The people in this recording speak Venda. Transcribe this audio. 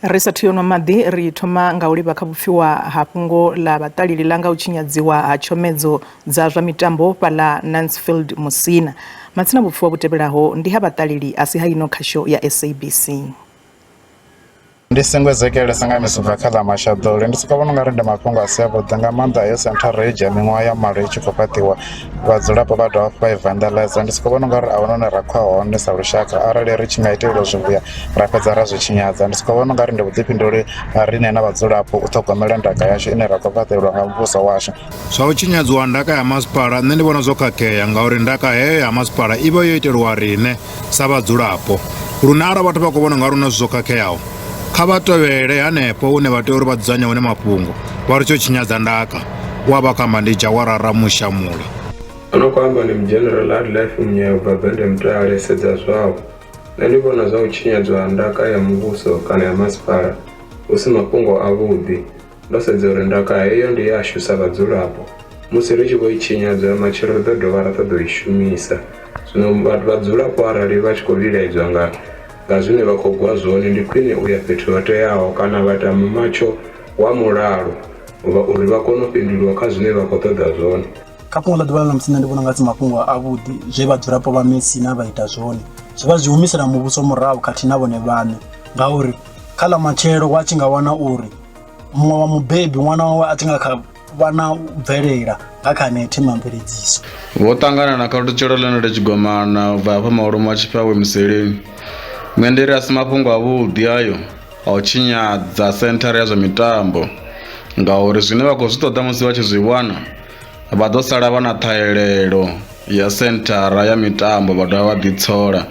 Ri sathu yo nwa maḓi, ri thoma nga u livha kha vhupfiwa ha fhungo ḽa vhaṱaleli ḽa nga u tshinyadziwa ha tshomedzo dza zwa mitambo fhaḽa Mansfield Musina. Matsina vhupfiwa vhu tevhelaho ndi ha vhaṱaleli a si ha ino khasho ya SABC. Ndi singwedzekele Sangamiso ubva kha ḽa Mashadoli. Ndi soko vhona ungari ndi mafhungo a si avhuḓi nga maanḓa heyo senthara yo dzhia miṅwaha ya malo i tshi khou fhaṱiwa vhadzulapo vha dovha hafhu vha i vandalaiza. Ndi soko vhona ungari ahuna hune ra khou ya hone sa lushaka arali ri tshi nga iteliwa zwivhuya ra fhedza ra zwi tshinyadza. Ndi soko vhona ungari ndi vhuḓifhinduleli ha riṋe na vhadzulapo u ṱhogomela ndaka yashu ine ra khou fhaṱelwa nga muvhuso washu. Zwa u tshinyadziwa ha ndaka ya masipala nṋe ndi vhona zwo khakhea ngauri ndaka heyo ya masipala i vha yo itelwa riṋe sa vhadzulapo lune arali vhathu vha khou vhona nga ri huna zwithu zwo khakheaho kha vha tovhele hanefho hune vha tea uri vha dzudzanye hone mafhungo vha ri tsho tshinyadza ndaka wa vha khou amba ndi Jawara Ramushamula. Ano khou amba ndi Mudzhenerala Hardlife Munyai u bva Bende Mutale, sedza zwau. Nṋe ndi vhona zwa u tshinyadzwa ha ndaka ya muvhuso kana ya masipala hu si mafhungo avhuḓi. Ndo sedza uri ndaka heyo ndi yashu sa vhadzulapo. Musi ri tshi vho i tshinyadza, matshelo ri ḓo dovha ra ṱoḓa u i shumisa. Zwino vhadzulapo arali vha tshi khou vhilaedzwa nga nga zwine vha khou gwa zwone, ndi khwine u ya fhethu ho teaho kana vha ita mumatsho wa mulalo uri vha kone u fhinduliwa kha zwine vha khou ṱoḓa zwone. Kha fhungo ḽa ḓuvha ḽa ṋamusi nṋe ndi vhona unga si mafhungo avhuḓi zwe vhadzulapo vha Messina vha ita zwone zwi vha zwi humisela muvhuso murahu khathihi na vhone vhaṋe ngauri kha ḽa matshelo wa tshi nga wana uri muṅwe wa mubebi ṅwana wawe a tshi nga kha vha na u bvelela nga kha heneyo themamveledziso. Vho ṱangana na khathutshelo ḽeneḽo tshigomana u bva hafha malume a tshifhawe Museleni. Nṋe ndi ri a si mafhungo avhuḓi ayo a u tshinyadza senthara ya zwa mitambo ngauri zwine vha khou zwi ṱoḓa musi vha tshi zwi wana vha ḓo sala vha na ṱhahelelo ya senthara ya mitambo vha dovha vha ḓitsola.